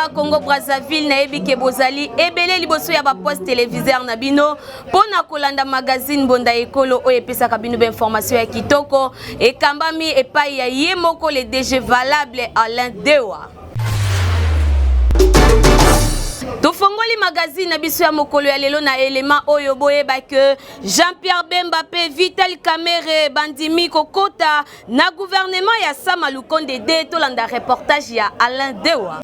Mboka Congo Brazzaville, nayebi ke bozali ebele liboso ya ba poste téléviseur na bino mpo na kolanda magazine Mbonda Ekolo oyo epesaka bino ba information ya kitoko ekambami epai ya ye moko le DG valable Alain Dewa. Tofongoli magazine na biso ya mokolo ya lelo na elema oyo boyeba ke Jean-Pierre Bemba mpe Vital Kamerhe bandimi kokota na gouvernement ya Sama Lukonde de tolanda reportage ya Alain Dewa.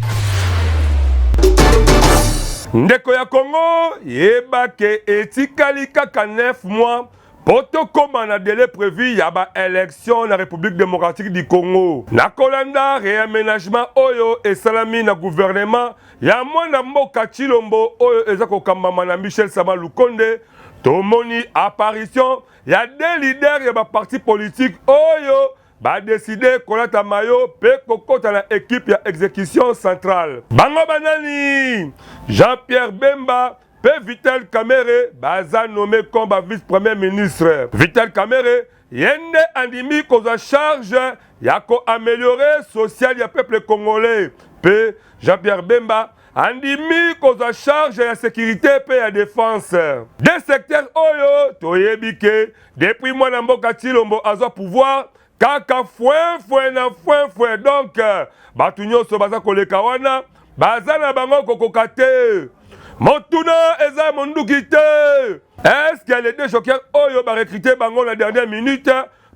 Ndeko ya Congo, yeba ke etikali kaka 9 mois mpo tokóma na délai prévu ya ba élection na République démocratique du Congo. Na kolanda réaménagement oyo esalami na gouvernement ya mwana mboka Tshilombo oyo eza kokambama na Michel Sama Lukonde, tomoni apparition ya deux leaders ya ba parti politique oyo badeside kolata mayo mpe kokota na ekipe ya exécution centrale. Bango banani? Jean-Pierre Bemba mpe Vital Kamerhe baza nommé comme ba vice premier ministre. Vital Kamerhe ye nde andimi kozwa charge ya koaméliorer social ya peuple congolais, mpe Jean-Pierre Bemba andimi kozwa charge ya sécurité mpe ya défense. Deux secteurs oyo toyebi ke depuis mwana mboka Tshilombo azwa pouvoir, kaka fouin na fouin. Donc bato nyonso baza koleka wana baza na bango kokoka te. Motuna eza monduki te: est-ce les deux jokers oyo barecrute bango na dernière minute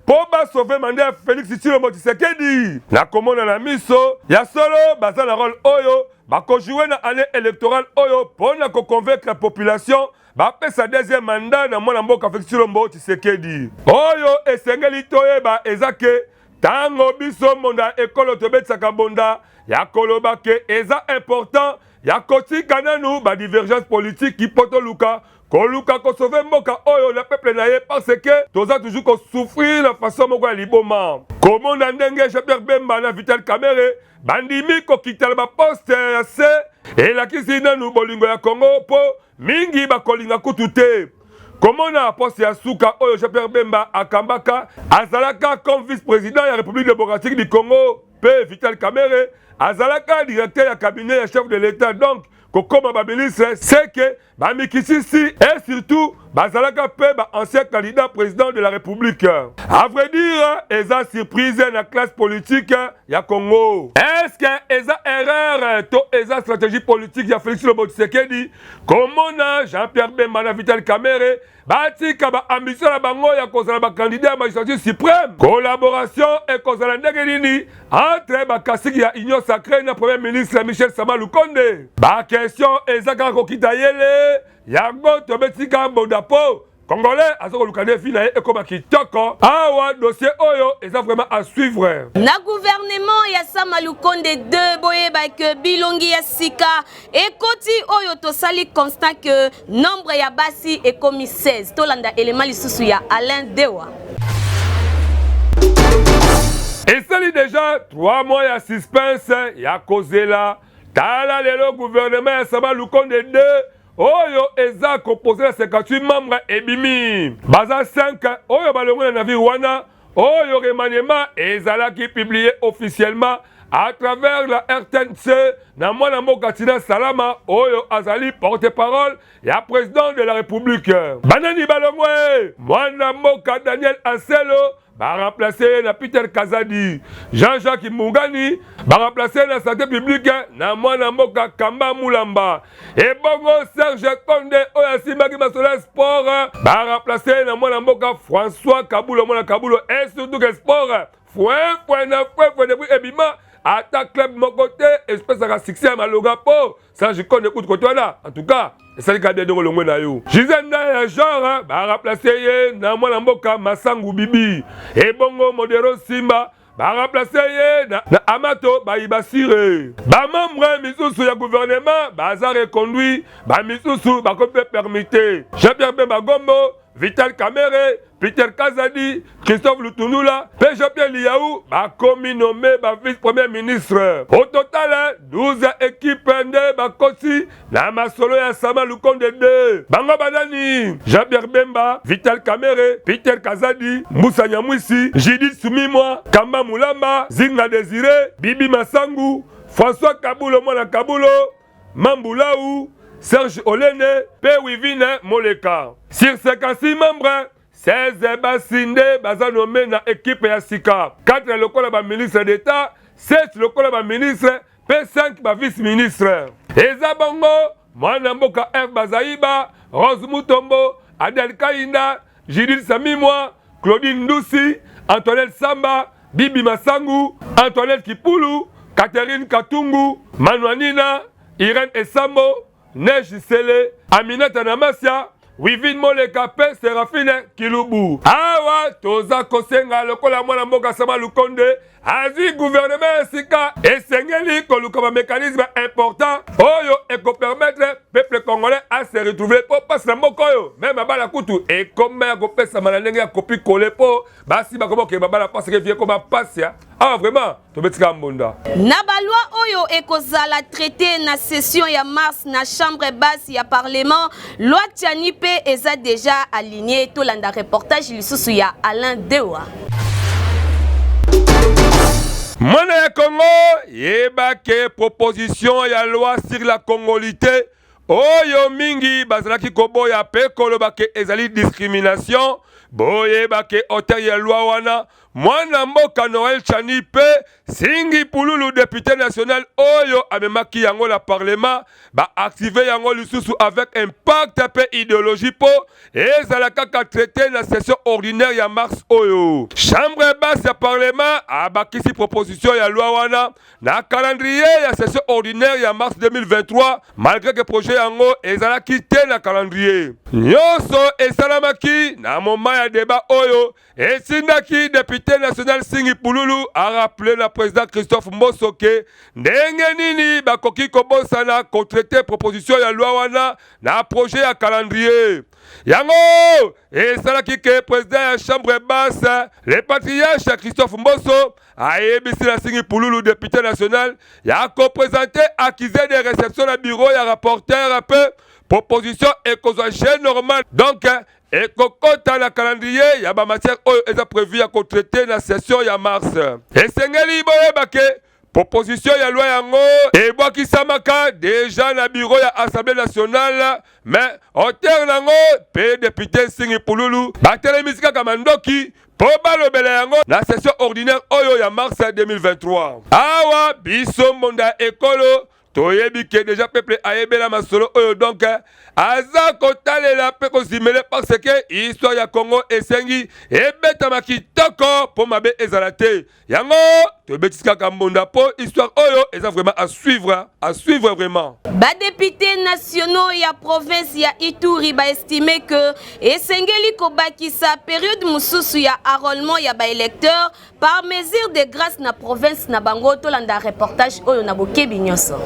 mpo basauve mandat ya Félix Tshilombo Tshisekedi? Nakomona na miso ya solo baza na rôle oyo bakojouer na année électorale oyo mpo na koconvaincre population bapesa deuxième mandat na mwana mboka Félix Tshilombo Tshisekedi. Oyo esengeli toyeba eza ke ntango biso mbonda ekolo tobetisaka mbonda ya koloba ke eza important ya kotika nanu badivergence politique mpo toluka koluka kosauve mboka oyo na peuple na ye, parce que toza toujours kosouffrir na façon moko ya liboma. Komona ndenge Jean-Pierre Bemba na Vital Kamerhe bandimi kokita na baposte ya se elakisi nanu bolingo ya Congo, mpo mingi bakolinga kutu te komona poste ya suka oyo Jean-Pierre Bemba akambaka. Azalaka comme vice-président ya République démocratique du Congo, mpe Vital Kamerhe azalaka directeur ya cabinet ya chef de l'État. Donc kokóma baministre, c'est que bamikisisi et surtout bazalaka mpe baancien candidat président de la République. À vrai dire, eza surprise na classe politique ya Congo. Est ce que eza erreur to eza stratégie politique ya Félix Tshilombo Tshisekedi komona Jean-Pierre Bemba na Vital Kamerhe batika baambition na bango ya kozala bacandidat ya magistrature suprême? Collaboration ekozala ndenge nini entre bakasiki ya Union sacrée na premier ministre Michel Sama Lukonde? Baquestion eza kaka kokita yele. Yango tobetika mbonda mpo Congolais aza koluka nde vie na ye ekóma kitoko. Awa dossier oyo eza vraiment à suivre. Na gouvernement ya Sama Lukonde 2, boyeba ke bilongi ya sika ekoti oyo tosali constat ke nombre ya basi ekomi 16. Tolanda elema lisusu ya Alain Dewa. Esali déjà 3 mois ya suspense ya kozela. Tala lelo gouvernement ya Sama Lukonde 2 oyo eza composé na 58 membre ebimi. Baza 5 oyo balongwe na navire wana oyo remaniement ezalaki publié officiellement à travers la RTNC na mwana mboka Tina Salama oyo azali porte-parole ya président de la République. Banani balongwe? Mwana mboka Daniel Aselo, baremplace ye na Peter Kazadi. Jean-Jacques Mungani, baremplace na santé publique na mwana mboka Kamba Mulamba. Ebongo Serge Konde oyo asimbaki masolo ya sport, baremplace ye na mwana mboka François Kabulo. Mwana Kabulo, et surtout ke sport foin foin na foin foin depuis ebima, ata club moko te espesaka succès ya maloga mpo Serge Konde kutu kote wana. En tout cas, esalika bien ndenge olongwe na yo. Gisele Ndaya ya genre, baremplace ye na mwana mboka Masangu Bibi. Ebongo Modero Simba, baremplace ye na Amato Bayibasire. Bamembre misusu ya gouvernement baza reconduit, bamisusu bakomi mpe permuté: Jean-Pierre Bemba Gombo, Vital Kamerhe, Peter Kazadi, Christophe Lutundula mpe Jean-Pierre Lihau bakomi nommé ba vice premier ministre. Au total, 12 équipe nde bakoti na masolo ya Sama Lukonde 2. Bango banani? Jean-Pierre Bemba, Vital Kamerhe, Peter Kazadi, Mbusa Nyamwisi, Judith Suminwa, Kamba Mulamba, Zinga Désiré, Bibi Masangu, François Kabulo Mwana Kabulo, Mambulau, Serge Olene mpe Wivine Moleka. Sur 56 membres, 16 basi nde baza nommé na ekipe ya sika, 4 lokola ba ministre d'Etat, 7 lokola ba ministre mpe 5 ba vice-ministre. Eza bongo mwana mboka Eve Bazaiba, Rose Mutombo, Adel Kayinda, Judith Samimwa, Claudine Ndusi, Antoinette Samba, Bibi Masangu, Antoinette Kipulu, Catherine Katungu, Manuanina, Irène Esambo, Neige Sele, Aminata Namasia, Wivine Moleka mpe Seraphine Kilubu. Awa toza kosenga lokola mwana mboka Sama Lukonde azwi gouvernement ya sika, esengeli koluka ba mécanisme important oyo ekopermettre peuple congolais a se retrouver mpo mpasi na mboka oyo meme mabala kutu ekoma ya kopesama na ndenge ya kopi kole mpo basi bakoma kokende mabala parce que vie ekoma mpasi. Awa vraiment tobetika mbonda. Na baloi oyo ekozala traité na session ya mars na chambre basse ya parlement, loi Tshiani mpe eza déjà aligné. Tolanda reportage lisusu ya Alain Dewa. Mwana ya Congo, yeba ke proposition ya loi sur la congolité oyo mingi bazalaki koboya mpe koloba ke ezali discrimination, boyeba ke auteur ya loi wana mwana mboka Noël Tshiani mpe Singi Pululu, député national oyo amemaki yango na parlement, baactive yango lisusu avec impact mpe idéologie mpo ezala kaka traité na session ordinaire ya mars oyo. Chambre basse ya parlement abakisi proposition ya loi wana na calendrier ya session ordinaire ya mars 2023, malgré que projet yango ezalaki te na calendrier. Nyonso esalamaki na moment ya débat oyo esindaki député national Singi Pululu arappeler na président Christophe Mboso ke ndenge nini bakoki kobosana kotraiter proposition ya loi wana na projet ya calendrier. Yango esalaki ke président ya chambre basse, le patriarche Christophe Mboso, ayebisi na Singi Pululu, député national, ya koprésenter accusé de réception na bureau ya rapporteur mpe proposition ekozwa jeu normal, donc ekokɔta na calendrier ya bamatière oyo eza prévu ya kotraiter na session ya mars. Esengeli boyeba ke proposition ya loi yango ebwakisamaka déjà na bureau ya Assemblée nationale, mais auteur nango mpe député Nsingi Pululu batelemisi kaka mandoki mpo balobela yango na session ordinaire oyo ya mars 2023. Awa biso mbonda ya ekolo toyebi ke déjà peuple ayebela masolo oyo, donc aza kotalela mpe kozimele parce que histoire ya Congo esengi ebetama kitoko mpo mabe ezala te. Yango tobetisi kaka mbonda mpo histoire oyo eza vraiment à suivre, à suivre vraiment. Badéputé nationaux ya province ya Ituri baestime ke esengeli kobakisa période mosusu ya enrôlement ya baélecteur par mesure de grâce na province na bango. Tolanda reportage oyo na bokebi nyonso.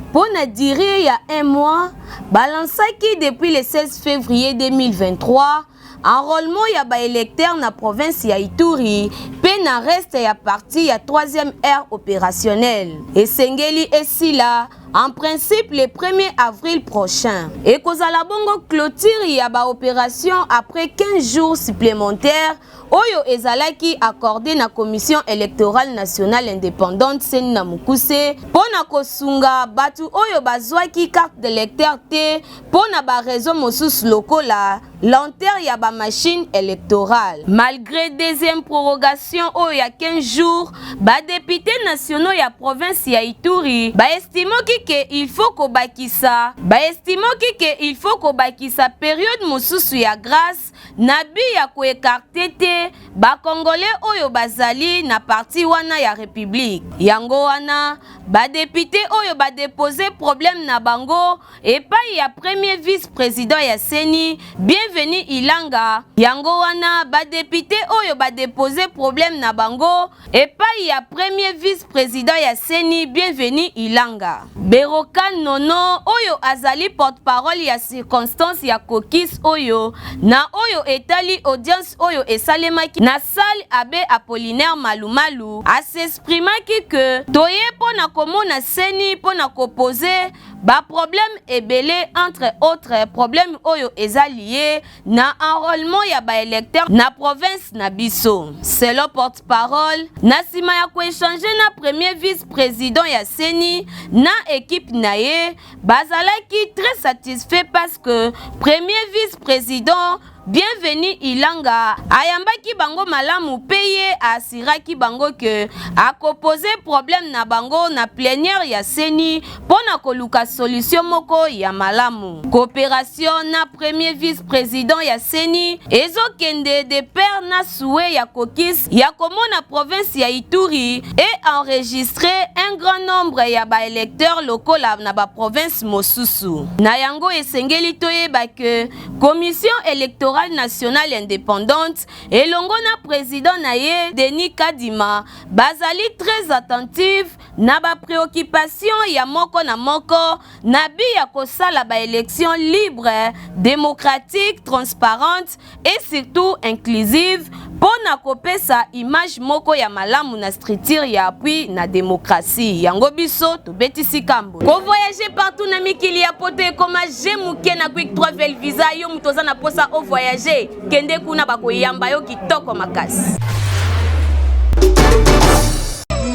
Mpo na durée ya un mois, balansaki depuis le 16 février 2023 enrôlement ya baélecteur na province ya Ituri mpe na reste ya partie ya 3e aire opérationnelle. Esengeli esila en principe le 1er avril prochain. Ekozala bongo clôture ya baopération après 15 jours supplémentaires oyo ezalaki accordé na Commission électorale nationale indépendante, CENI na mokuse, mpo na kosunga bato oyo bazwaki carte d'électeur te mpo na baraison mosusu lokola lenteur ya bamachine électorale. Malgré deuxième prorogation oyo ya 15 jours, badéputé nationaux ya province ya Ituri baestimaki ke il faut kobakisa baestimaki ke il faut kobakisa période mosusu ya grâce na but ya koécarter te bakongolais oyo bazali na partie wana ya république. Yango wana badéputé oyo badepose problème na bango epai ya premier vice-président ya CENI, Bienvenu Ilanga. Yango wana badéputé oyo badepose problème na bango epai ya premier vice-président ya CENI, Bienvenu Ilanga. Beroka Nono oyo azali porte-parole ya circonstance ya caucus oyo na oyo etali audience oyo esalemaki na salle Abbé Apollinaire Malumalu, as'exprimaki ke toye mpo na komona CENI mpo na kopose. ba problèmes ebele entre autres problème oyo eza lie na enrôlement ya ba électeurs na province na biso. Selon porte-parole, na nsima ya koéchanger na premier vice-président ya CENI na équipe na ye, bazalaki très satisfait parce que premier vice-président Bienvenu Ilanga ayambaki bango malamu mpe ye aassuraki bango ke akoposer problème na bango na plénière ya CENI mpo na koluka solution moko ya malamu. Coopération na premier vice-président ya CENI ezokende de pair na souhait ya caucus ya komona province ya Ituri e enregistrer un grand nombre ya baélecteurs lokola na baprovince mosusu. Na yango esengeli toyeba ke Commission électorale nationale indépendante elongo na président na ye Denis Kadima bazali très attentive na bapréoccupation ya moko na moko na bi ya kosala baélection libre, démocratique, transparente et surtout inclusive mpo na kopesa image moko ya malamu na structure ya appui na démocratie. Yango biso tobetisi kambo. Kovoyage partout na mikili ya poto ekoma je moke na Quick Travel Visa. Yo moto oza na posa ovoyage, kende kuna, bakoyamba yo kitoko makasi.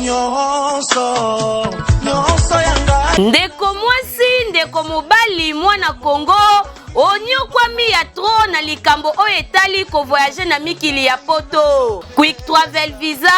Nyonso nyonso ya ngai. Ndeko mwasi, ndeko mobali, mwana Kongo onyokwami ya trop na likambo oyo etali kovoyage na mikili ya poto, Quick Travel Visa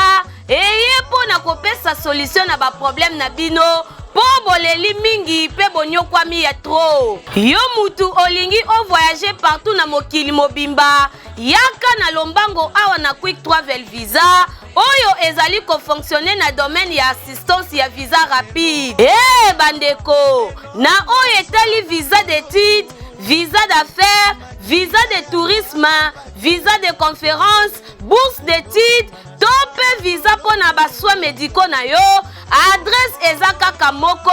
eye mpo na kopesa solution na baproblème na bino, mpo boleli mingi mpe bonyokwami ya trop. Yo mutu olingi ovoyage partout na mokili mobimba, yaka na lombango awa na Quick Travel Visa oyo ezali kofonctionner na domaine ya assistance ya visa rapide. E bandeko, na oyo etali visa d'étude, visa d'affaires, visa de tourisme, visa de conférence, bourse d'étude to mpe visa mpo na basoins médicaux na yo, adresse eza kaka moko: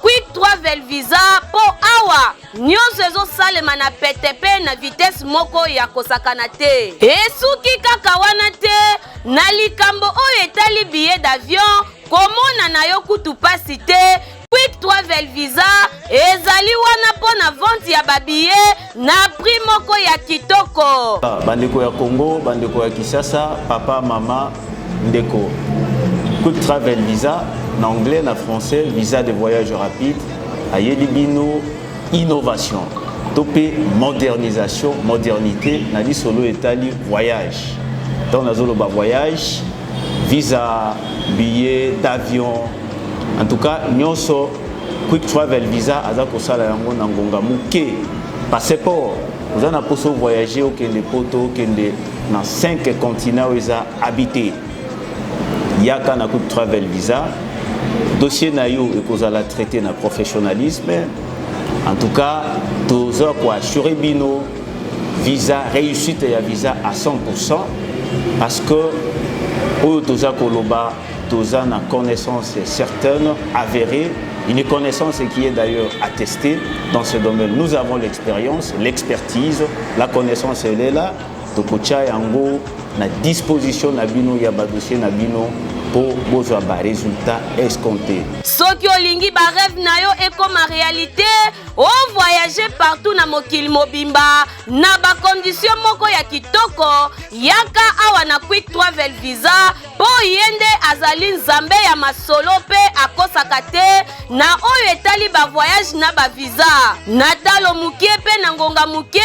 Quick Travel Visa, mpo awa nyonso ezosalema na pete mpe na vitesse moko ya kosakana te. Esuki kaka wana te, na likambo oyo etali billet d'avion, komona na yo kutu pasi te. Quick Travel Visa ezali wana mpo na vente ya babillet na prix moko ya kitoko. Bandeko ya Congo, bandeko ya Kinshasa, papa, mama, ndeko, Quick Travel Visa, na anglais, na français, visa de voyage rapide, ayeli bino innovation to mpe modernisation, modernité na lisolo etali voyage. Ntango nazoloba voyage, visa, billet d'avion, en tout cas nyonso, Quick Travel Visa aza kosala yango na ngonga moke. Passeport, oza na mposa voyager, okende poto, okende na 5 continent oyo eza habité, yaka na Quick Travel Visa. Dossier na yo ekozala traité na professionnalisme. En tout cas, toza koassure bino visa, réussite ya visa à 100%, parce que oyo toza koloba, toza na connaissance certaine, avérée, une connaissance qui est d'ailleurs attestée dans ce domaine. Nous avons l'expérience, l'expertise, la connaissance, elle est là. Tokotia yango na disposition na bino ya badossier na bino mpo bozwa barésultat escompté. Soki olingi barêve na yo ekoma réalité, ovoyage partout na mokili mobimba na bacondition moko ya kitoko, yaka awa na Quick Travel Visa, mpo ye nde azali nzambe ya masolo mpe akosaka te na oyo etali bavoyage na bavisa. Na talo moke mpe na ngonga moke,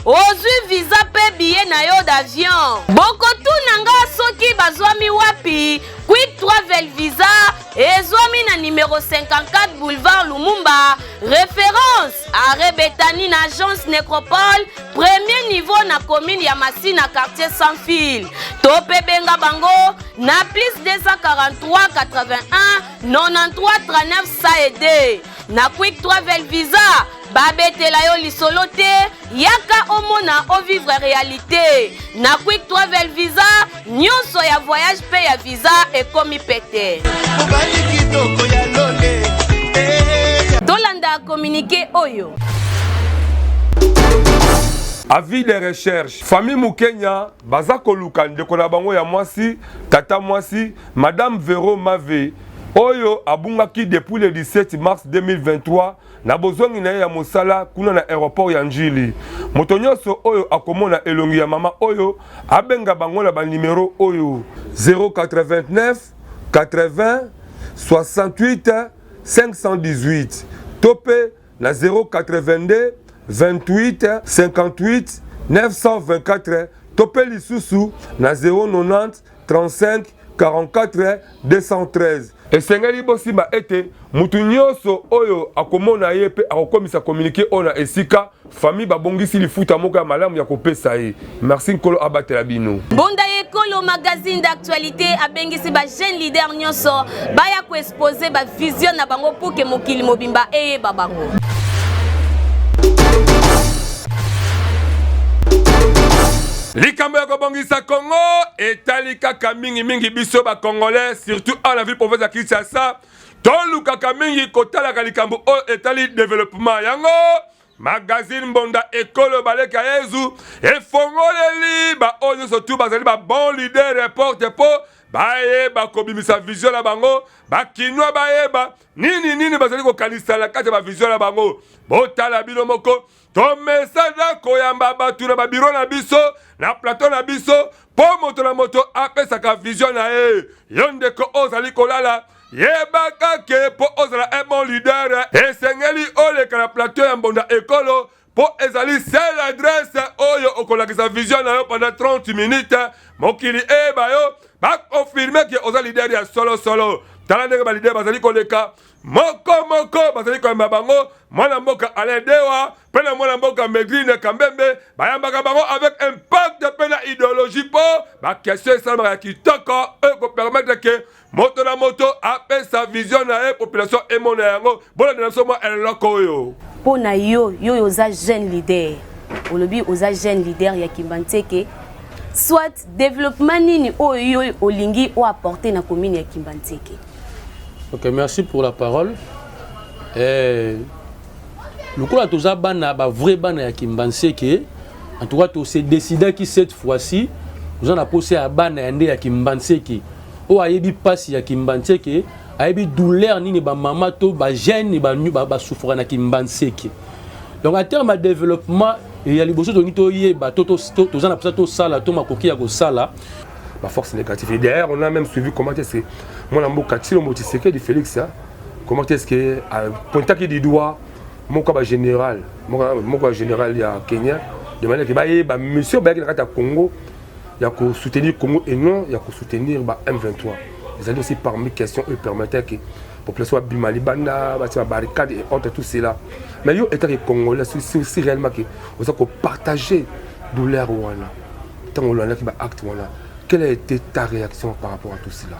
ozwi visa mpe billet na yo d'avion. Bokotuna nga soki bazwami wapi. Quick Travel Visa ezwami na numero 54, boulevard Lumumba, référence arrêt Betani, na agence Nécropole, premier niveau, na commune ya Masina, quartier Sans Fil. To mpe benga bango na plus 243 81 93 39 102. Na Quick Travel Visa, babetela yo lisolo te, yaka omona, ovivre réalité. Na Quick Travel Visa, nyonso ya voyage mpe ya visa ekomi pete. Mobali kitoko ya lole eh. Tolanda communiqué oyo. Avis de recherche: famille Mukenya baza koluka ndeko na bango ya mwasi, tata mwasi, madame Vero Mave. oyo abungaki depuis le 17 mars 2023 na bozongi na ye ya mosala kuna na aeroport ya Ndjili. Moto nyonso oyo akomona elongi ya mama oyo abenga bango na ba numero oyo 089 80 68 518 to mpe na 082 28 58 924 to mpe lisusu na 090 35 44 213. Esengeli bosimba ete mutu nyonso oyo akomona ye mpe akokomisa communique oyo na esika famille babongisi lifuta moko ya malamu ya kopesa ye. Merci, Nkolo abatela bino. Mbonda ya Ekolo, magazine d'actualité, abengisi ba jeune leader nyonso baya koexpose ba vision na bango pour ke mokili mobimba eyeba bango. Likambo ya kobongisa Congo etali kaka mingimingi biso bacongolais, surtout awa na ville province ya Kinshasa. Tolukaka mingi kotalaka likambo oyo etali developpement. Yango magazine Mbonda Ekolo Baleka Yezu efongoleli baoyo nyonso tu bazali ba bon leader porte mpo bayeba kobimisa vision na bango, bakinwa bayeba nini nini bazali kokanisa na kati ya bavision na bango. Botala bino moko, tomesana koyamba bato na babiro na biso, na plateau na biso, mpo moto na moto apesaka vision na ye. Yo ndeko ozali kolala, yebaka ke mpo ozala un bon leader, esengeli oleka na plateau ya Mbonda Ekolo, mpo ezali seule adresse oyo okolakisa vision na yo pendant 30 minutes, mokili eyeba yo, bakonfirme ke oza leader ya solosolo. Tala ndenge baleader bazali koleka moko moko, bazali koyamba bango. Mwana mboka Alain Dewa mpe na mwana mboka Megrine Kambembe bayambaka bango avec impact mpe na idéologie, mpo baquestion esalamaka ya kitoko oyo ekopermettre ke moto na moto apesa vision na ye, population emona yango. Bolandela biso mwa eloko oyo. Mpo na yo, yo oyo oza jeune leader, olobi oza jeune leader ya Kimbanseke, soit développement nini oyo yo olingi oapporte na commune ya Kimbanseke? Ok, merci pour la parole. Lokola toza bana, bavrai bana ya Kimbanseke, en tout cas tose décidaki cette fois-ci, toza na posa ya bana ya nde ya Kimbanseke oyo ayebi mpasi ya Kimbanseke, ayebi douleur nini bamama to bajeune basouffra na Kimbanseke. Donc en terme ya développement ya liboso, tolingi toyeba toza na mposa tosala to makoki ya kosala ba force négative. Et d'ailleurs, on a même suivi comment est-ce que mwana mboka Tshilombo Tshisekedi Félix, hein, comment est-ce que pointaki du doigt moko ba général, moko ya général ya Kenya, de manière que bayeba mission bayaki na kati ya Congo ya kosoutenir Congo et non ya kosoutenir ba M23. Ezali aussi parmi questions oyo permettait que population babima libanda, batia babarricade et autres, tout cela. Mais yo etaki congolais, si réellement ke oza kopartager douleur wana, ntango olandaki baacte wana, quelle a été ta réaction par rapport à tout cela?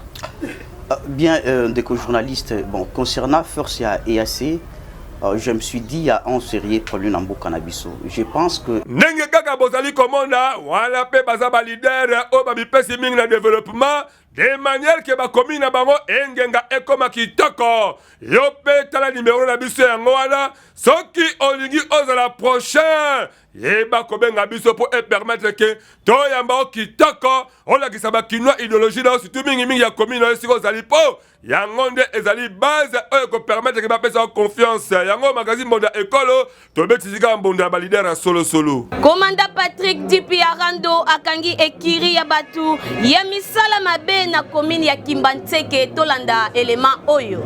Bien, ndeko journaliste, bon, concernant Force ya EAC, je me suis dit, il y a un sérieux problème dans mboka na biso. Je pense que Ndenge kaka bozali komona wana, mpe baza baleader oyo bamipesi mingi na développement, de manière ke bakomi na bango engenga ekoma kitoko. Yo mpe tala nimero na biso yango wana. Soki olingi ozala prochain, yeba kobenga biso mpo epermettre ke toyamba o kitoko, olakisa bakinois idéologie na yo, surtout mingimingi ya commune na yo esika ozali, mpo yango nde ezali base oyo ekopermettre ke bapesa yo confiance. Yango magazine Mbonda Ekolo tobeti sika mbonda ya baleader ya solosolo. Komanda Patrick Dipi Arando akangi ekiri ya bato ya misala mabe na commune ya Kimbanseke. Tolanda elema oyo.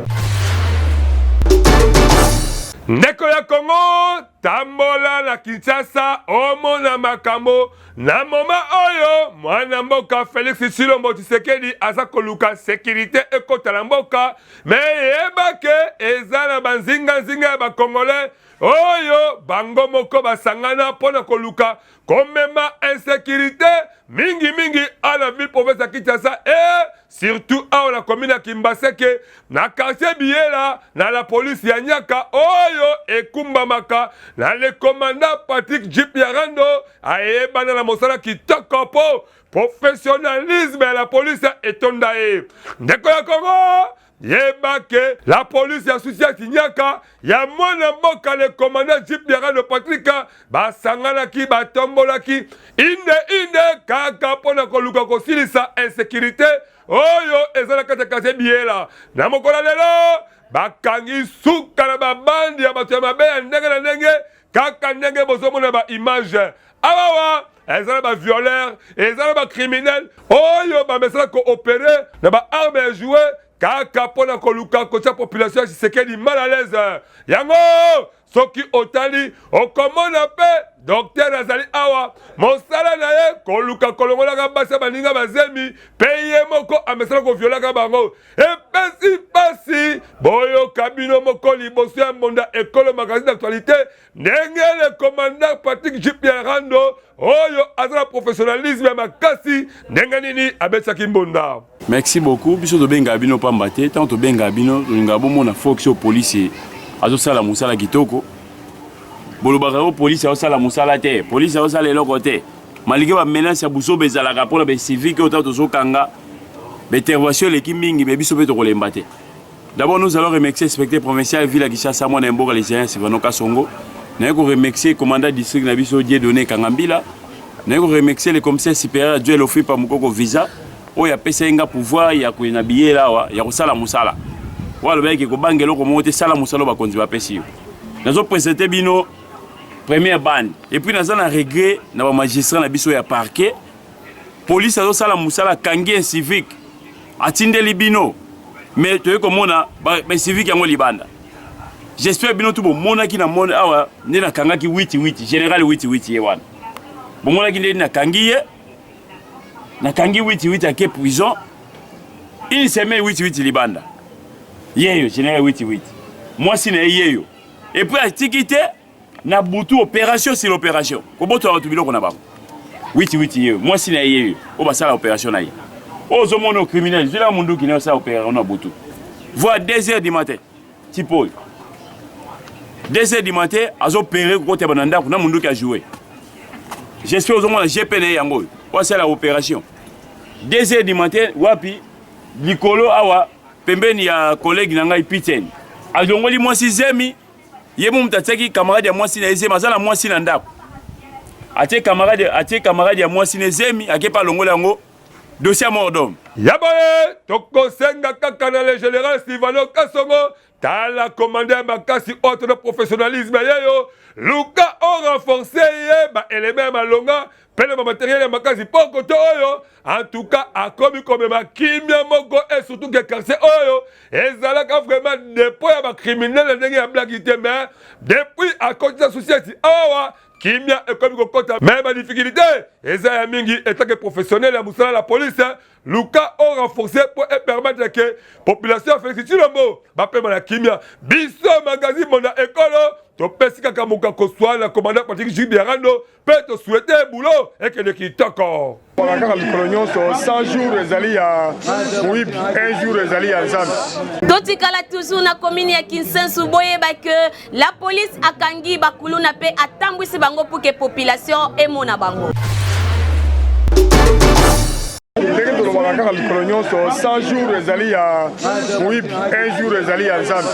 Ndeko ya Kongo, tambola na Kinshasa, omona makambo na moma oyo mwana mboka Félix Tshilombo Tshisekedi aza koluka sécurité ekota na mboka. Me yeba ke eza na banzinganzinga ya bacongolais oyo bango moko basangana mpo na koluka komema insécurité, mingimingi a na ville province ya Kinshasa e surtout awa na commune ya Kimbaseke, na quartier Biyela, na la police ya Nyaka oyo ekumbamaka na le commandant Patrick Jip Yarando. Ayebana na mosala kitoko mpo professionnalisme ya la police etonda ye. Ndeko ya Kongo, yeba ke la police ya susi ya Kinyaka ya mwana mboka le commandant Jip Yarando Patrick basanganaki, batombolaki inde inde kaka mpo na koluka kosilisa insécurité. oyo eza na kati ya quartier Biyela. Na mokolo ya lelo bakangi suka na babandi ya bato ya mabe ya ndenge na ndenge, kaka ndenge bozomona ba image awawa eza na ba violeur, eza na ba criminel oyo bamesana koopere na ba arme ya jouet kaka mpo na koluka kotia population ya Tshisekedi mal à l'aise. Yango soki otali okomona mpe docteur azali awa, mosala na ye koluka kolongolaka basi ya baninga bazemi, mpe ye moko amesana koviolaka bango. Epesi mpasi boyoka bino moko liboso ya mbonda ekolo magazine d'actualité ndenge le commandant Patrick Jipia Rando oyo aza na professionnalisme ya makasi ndenge nini abetisaki mbonda. Merci beaucoup. Biso tobengaka bino pamba te. Tango tobengaka bino, tolingaka bomona force oyo police azosala mosala kitoko. Bolobaka yo police azosala mosala te, police azosala eloko te. Malgré ba menaces ya buzoba ezalaka mpona ba civique oyo tango tozokanga, ba intervention eleki mingi, mais biso mpe tokolemba te. D'abord, nous allons remercier l'inspecteur provincial ville ya Kinshasa, mwana ya mboka le géant Silvano Kasongo. Naye ko remercier commandant district na biso Dieudonné Kangambila. Naye ko remercier le commissaire supérieur Joël Ofipa Mukoko Visa oyo apesa nga pouvoir ya ko na biyela awa ya kosala mosala. Oyo alobaki kobanga eloko moko te, sala mosala oyo bakonzi bapesi yo. Nazo présenter bino première bande et puis naza na regret na ba magistrat na biso ya parquet. Police azosala mosala, akangi un civique, atindeli bino, mais toye komona ba civique yango libanda. J'espère bino tout bomonaki na mone awa nde nakangaki witi witi, général witi witi ye wana. Bomonaki nde nakangi ye, nakangi witi witi ake prison une semaine, witi witi libanda. Yeyo général witi witi, mwasi na ye yeyo, et puis atiki te na butu opération sur opération, kobotola bato biloko na bango. Witi witi yeyo, mwasi na ye yeyo oyo basala opération na ye. Oyo ozomona o criminel zwela munduki na osala opération na butu, voire 2 heures du matin. Type oyo 2 heures du matin azopere kokota na ndako na munduki ya jouet. J'espère ozomona GP na ye yango oyo oyo asala opération 2 heures du matin wapi likolo awa pembeni ya collègue na ngai Piten. Alongoli mwasi zemi, ye mo moto atiaki camarade ya mwasi na ye zemi. Aza na mwasi na ndako, atie camarade ya mwasi na zemi, ake mpe alongoli yango, dossier ya mort d'homme. Ya boye tokosenga kaka na le général Silvano Kasongo, tala commandant ya makasi oyo na professionnalisme yeyo, luka orenforce ye baelema ya malonga mpe na bamatériel ya makasi, mpo koto oyo en tout cas akomi komema kimia moko. Et surtout ke quartier oyo ezalaka vraiment dépôt ya bacriminel na ndenge ya blague te, mais depuis akotisa société awa, kimia ekomi kokota, mais badifficulté eza ya mingi. Etake professionnel ya mosala la police, luka orenforce mpo epermettre ke population ya Félix Tshilombo bapema na kimia. Biso magazine Monda Ekolo topesi kaka moka koswa na commandant Patrick Jules Biarando mpe tosouhaite boulot ekende kitoko. Kaka mikolo nyonso 100 jours ezali ya moyibi, 1 jour ezali ya Nzambe. Totikala toujours na commune ya Kinsensu. Boyeba ke la police akangi bakuluna mpe atambwisi bango pour ke population emona bango. Ndenge tolobaka kaka mikolo nyonso, 100 jours ezali ya moyibi, 1 jour ezali ya Nzambe.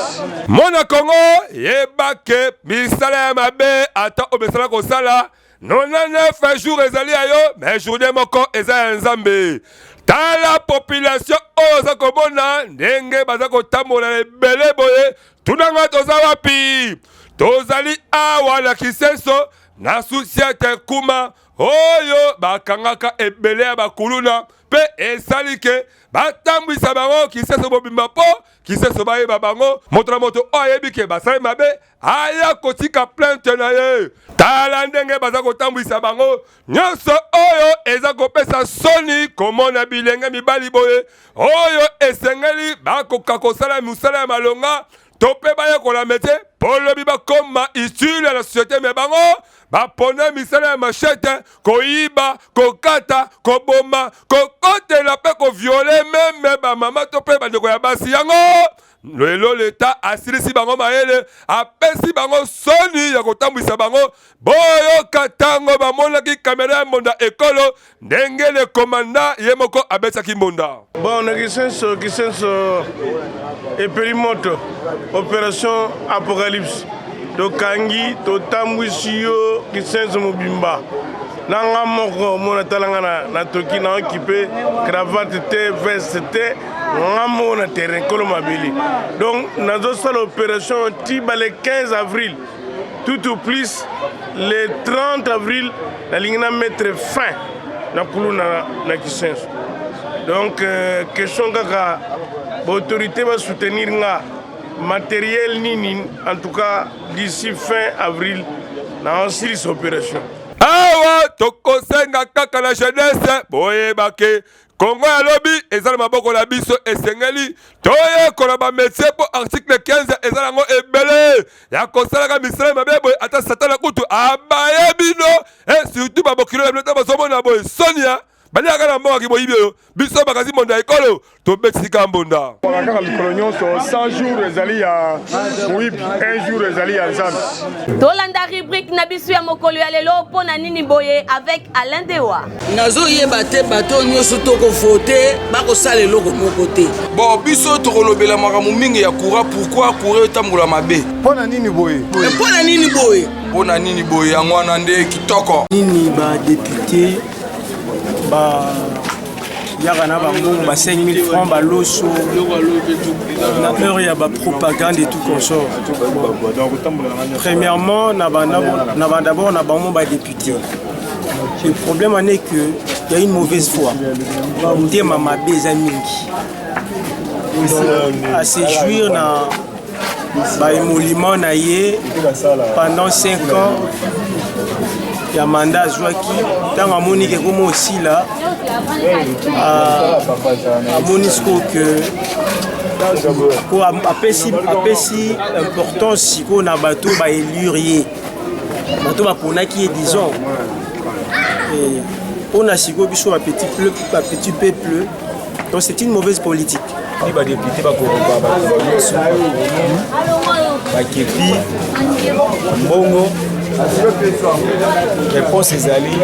Mwana Kongo, yeba ke misala ya mabe, ata omesala kosala 99 jours ezali ya yo, mais journée moko eza ya Nzambe. Tala population oyo oza komona ndenge baza kotambola na ebele boye. Tunanga, toza wapi? Tozali awa na Kisenso na sous-ciat Kuma oyo bakangaka ebele ya bakuluna mpe esali ke batambwisa bango Kisenso mobimba, mpo Kisenso bayeba bango. Moto na moto oyo ayebi ke basali mabe aya kotika plainte na ye. Tala ndenge baza kotambwisa bango nyonso. Oyo eza kopesa soni komona bilenge mibali boye oyo esengeli bakoka kosala mosala ya malonga to mpe bayekola métier mpo lobi bakoma utile na société, mais bango bapona misala ya machette, koyiba, kokata, koboma, kokotela mpe kovioler même bamama to mpe bandeko ya basi. Yango lelo leta asilisi bango mayele, apesi bango soni ya kotambwisa bango. Boyoka ntango bamonaki kamera ya mbonda ekolo, ndenge le commandant ye moko abetaki mbonda. Bon, na Kisenso, Kisenso epeli moto, opération Apocalypse. Tokangi, totambwisi yo Kisenso mobimba. Na nga moko omona tala nga na, na toki na okipe cravate te veste te nga moko na terrain kolo mabele donc nazosala opération ti ba le 15 avril tout au plus le 30 avril nalingi na mettre fin na kuluna na kisenso donc euh, question kaka baautorité basoutenir nga matériel nini en tout cas d'ici fin avril na osilisa opération awa tokosenga kaka na jeunesse boyeba ke kongo ya lobi eza na maboko na biso esengeli toyekola bametie mpo article 15 eza nango ebele ya kosalaka misala mabe boye ata satana kutu abaye bino e surtout babokilo na bino ta bazomona boye sonia baliaka na mbongo kiboyibi oyo biso bakazi mbonda ya ekolo tobetisika mbonda kaka mikolo nyonso 100 jours ezali ya moyibi 1 jour ezali ya nzambe tolanda rubrique na biso ya mokolo ya lelo mpo na nini boye avec alain dewa nazoyeba te bato nyonso tokovote bakosala eloko moko te bon biso tokolobela makambo mingi ya courant pourquoi courant etambola mabe mpo na nini boye mpo na nini boye mpo na nini boye yango wana nde kitoko nini badepute ba yaka na bambongo ba 5000 francs baloso na heure ya bapropagande et tout consort premièrement na ba d'abord na bango badepute le problème en est que y a une mauvaise foi motema mabe eza mingi donc à se jouir na ba émoluments na ye pendant 5 ans ya mandat azwaki ntango amoni ke koma osila amoni sikoyo ke ko apesi apesi importance sikoyo na bato baelure ye bato baponaki ye disons mpo na sikoyo biso bapetit peuple Donc c'est une mauvaise politique. Ni ba député ba koroba ba nyonso bakepi mbongo réponse ezali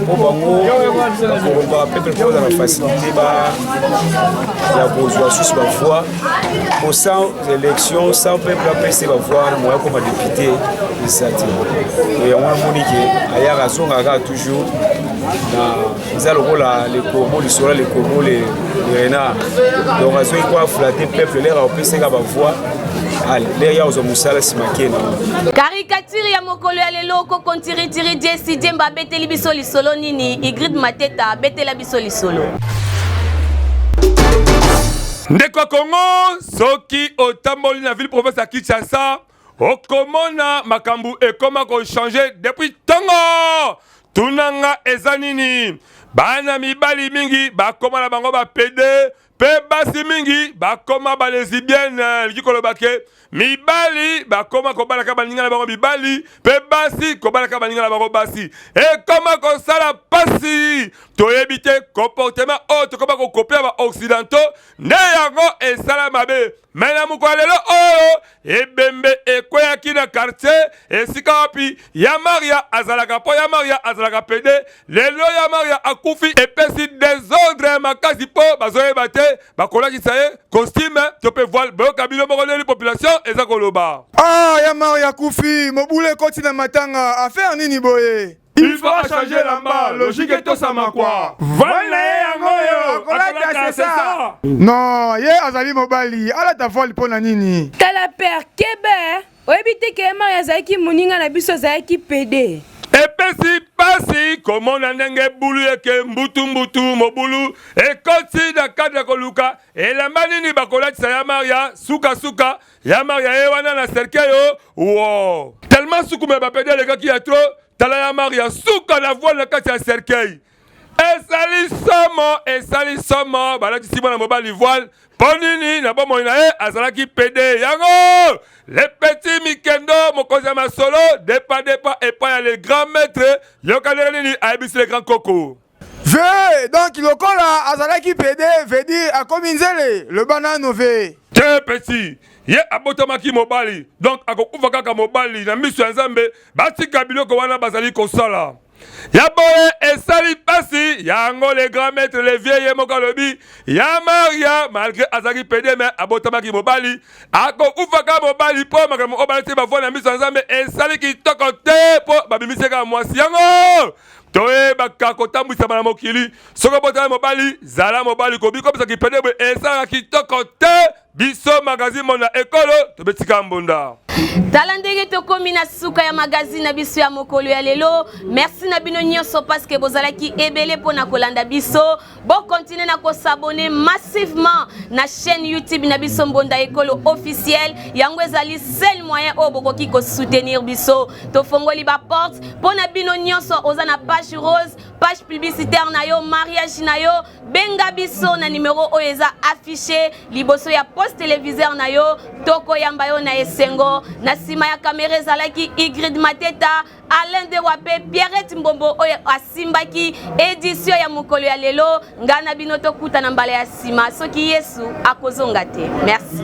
mpo bango bakoroba peuple mpo baza na facilité ya kozwa susu bavoi po sans élection sans peuple apese bavoi wana moya koma député eza te yango namoni ke ayaka azongaka kaka toujours na eza lokola le corbeau lisolo le corbeau le renard donc azwaki ko aflate peuple lere akopesaka bavoi lere ya kozwa mosala nsima kena karikatire ya mokolo ya lelo koko ntiritiri jesi jemba abeteli biso lisolo nini igrid mateta abetela biso lisolo ndeko ya kongo soki otamboli na ville province ya kinshasa okomona makambo ekoma kochange depuis ntongo tuna nga eza nini bana mibali mingi bakoma na bango bapede mpe basi mingi bakoma balesibienne elingi koloba ke mibali bakoma kobalaka baninga na bango mibali mpe basi kobalaka baninga na bango basi ekoma kosala mpasi toyebi te comportement oyo tokoma kokopia ba occidentaux nde yango esala mabe me na mokolo ya lelo oyo ebembe ekweyaki na quartier esika wapi ya maria azalaka mpo ya maria azalaka pede lelo ya maria akufi epesi desordre ya makasi mpo bazoyeba te bakolakisa ye costume to mpe voile boyoka bino moko ndeni population eza koloba ah ya maria akufi mobulu ekoti na matanga affaire nini boye Il faut changer lamba, logique etosama kwa. Voile na ye yango oyo. Akolata c'est ça. Non, ye azali mobali, alata voile mpo na nini? Tala père kebe, oyebi te ke Emar azalaki moninga na biso azalaki pede. Epesi pasi komona ndenge bulu eke mbutu mbutu mobulu ekoti na cadre ya koluka elamba nini bakolatisa ya Maria suka suka Ya Maria ye wana na cercueil wo. Tellement sukumu ya bapede elekaki ya trop, tala ya Maria suka na voile na kati ya cercueil. Esali somo, esali somo, balatisi mwana mobali voile mpo nini na bomoi na ye azalaki pede yango le petit mikendo mokonzi ya masolo depa depa epai ya le grand maître yoka ndenge nini ayebisi le grand koko Ve, donc lokola azalaki pede, veut dire akomi nzele, loba nanu ve. Te petit, ye abotamaki mobali, donc akokufa kaka mobali na miso ya Nzambe, batika biloko wana bazali kosala. Ya boye esali pasi yango le grand maître le vieux ye moko alobi ya Maria malgré azalaki pede mais abotamaki mobali akokufaka mobali mpo makambo oyo balati bavoi na miso ya Nzambe esali kitoko te mpo babimisi kaka mwasi yango. Toyebaka kotambwisama na mokili soki obotami mobali zala mobali kobikomisa kipede boye esalaka kitoko te. Biso magazine Mbonda Ekolo tobetika mbonda. Tala ndenge tokomi na suka ya magazine na biso ya mokolo ya lelo. Merci na bino nyonso parce que bozalaki ebele mpo na kolanda biso. Bo continuer na ko s'abonner massivement na chaîne YouTube na biso Mbonda Ekolo officiel. Yango ezali seul moyen oyo bokoki ko soutenir biso. Tofongoli ba porte mpo na bino nyonso oza na page rose, page publicitaire na yo, mariage na yo. Benga biso na numero oyo eza affiché liboso ya poste téléviseur na yo, tokoyamba yo na esengo. Na sima ya kamera ezalaki Ingrid Mateta, Alain Dewape, Pierrette Mbombo oyo asimbaki édition ya mokolo ya lelo. Ngai na bino tokutana mbala ya sima soki Yesu akozonga te. Merci.